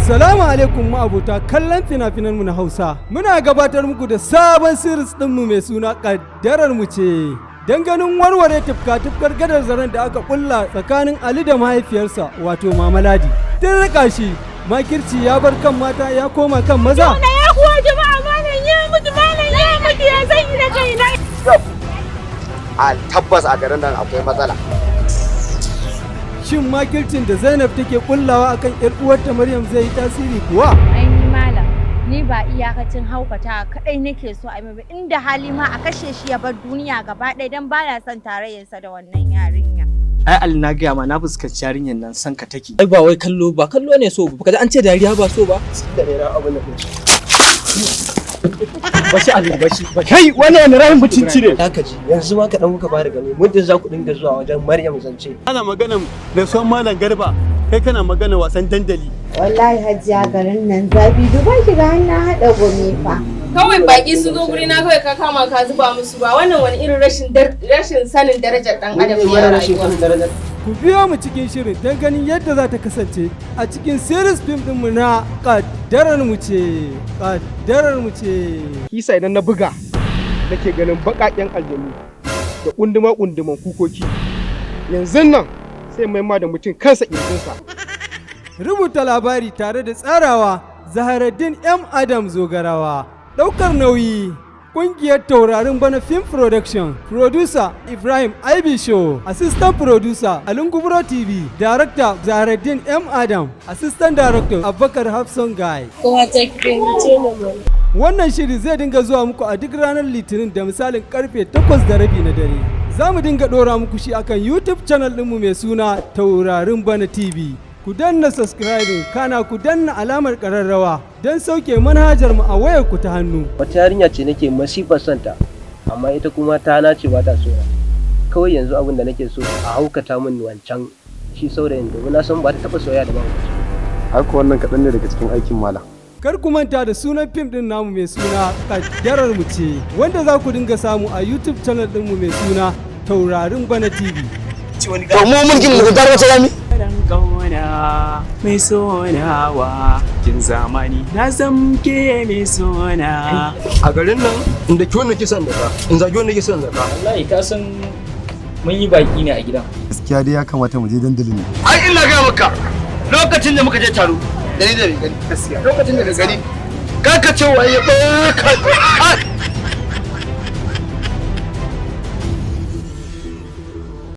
Assalamu alaikum ma'abota kallon fina-finanmu na Hausa. Muna gabatar muku da sabon series ɗinmu mai suna Ƙaddarar Mu Ce. Don ganin warware tufka-tufkar gadar zaren da aka kulla tsakanin Ali da mahaifiyarsa, wato Mama Ladi. Tun rika shi, makirci ya bar kan mata ya koma kan maza. Ya kuwa jama'a, malam ya mutu, malam ya mutu, ya zan yi da kaina? A tabbas a garin nan akwai matsala. Shin makircin da Zainab take kullawa akan 'yar uwarta Maryam zai yi tasiri kuwa? Ai ni malam, ni ba iyakacin haukata kadai nake so a yi ba, inda hali ma a kashe shi ya bar duniya gaba ɗaya, don ba na son tarayyarsa da wannan yarinya. Ai Ali, na gaya ma, na fuskanci yarinyar nan san ka take. Ai ba wai kallo ba, kallo ne so ba, kaji an ce dariya ba so ba. Da rera abin da Bashi Ali, bashi. Kai, wannan wani rahin mutunci ne? Haka ji yanzu ma kaɗan kuka fara gani, muddin za ku dinga zuwa wajen Maryam zance. Ana maganan rasuwan Malam Garba, kai kana magana wasan dandali. Wallahi Hajiya, garin nan zafi, duba ki ga hannun haɗa gumi fa. Kawai baki sun zo guri na, kawai ka kama ka zuba musu ba. Wannan wani irin rashin sanin darajar dan adam ne a rashin rayuwa. Sanin darajar. Ku biyo mu cikin shirin don ganin yadda za ta kasance a cikin series film ɗinmu na Ƙaddarar Mu Ce. Ƙaddarar Mu Ce. Kisa idan na buga nake ganin baƙaƙen aljanu da ƙunduma ƙunduman kukoki. Yanzu nan sai mai ma da mutum kansa ƙirjinsa. Rubuta labari tare da tsarawa, Zaharaddin M. Adam Zogarawa. Ɗaukar nauyi, ƙungiyar Taurarin Bana Film Production. Producer, Ibrahim Aibi Show. Assistant Producer, Alungubro TV. Director, Zaharaddin M. Adam. Assistant Director, Abubakar Hafson Guy. Kowa ta fahimce ni mana. Wannan shiri zai dinga zuwa muku a duk ranar Litinin da misalin karfe 8:30 na dare. Za mu dinga ɗora muku shi akan YouTube channel ɗinmu mai suna Taurarin Bana TV. Ku danna subscribing, kana ku danna alamar ƙararrawa don sauke manhajar mu a wayar ku ta hannu. Wata yarinya ce nake masifar santa, amma ita kuma ta nace ba ta so na. Kawai yanzu abin da nake so, a haukata min wancan shi saurayin, domin na san ba ta taɓa soyayya da mahaukaci. Haka wannan kaɗan ne daga cikin aikin malam. Kar ku manta da sunan fim ɗin namu mai suna Kaddarar Mu Ce, wanda za ku dinga samu a YouTube channel ɗinmu mai suna Taurarin Bana TV. To mu mulkin muguntar wata rami. Kauna mai sonawa kin zamani na zamke mai sona. A garin nan inda ki wannan kisan da ka in zagi wannan kisan da ka. Wallahi ka san mun yi baki ne a gidan. Gaskiya dai ya kamata mu je dandalin ne. Ai ina gaya maka, lokacin da muka je taro da ni da mai gani, gaskiya lokacin da gani kaka ce waye baka.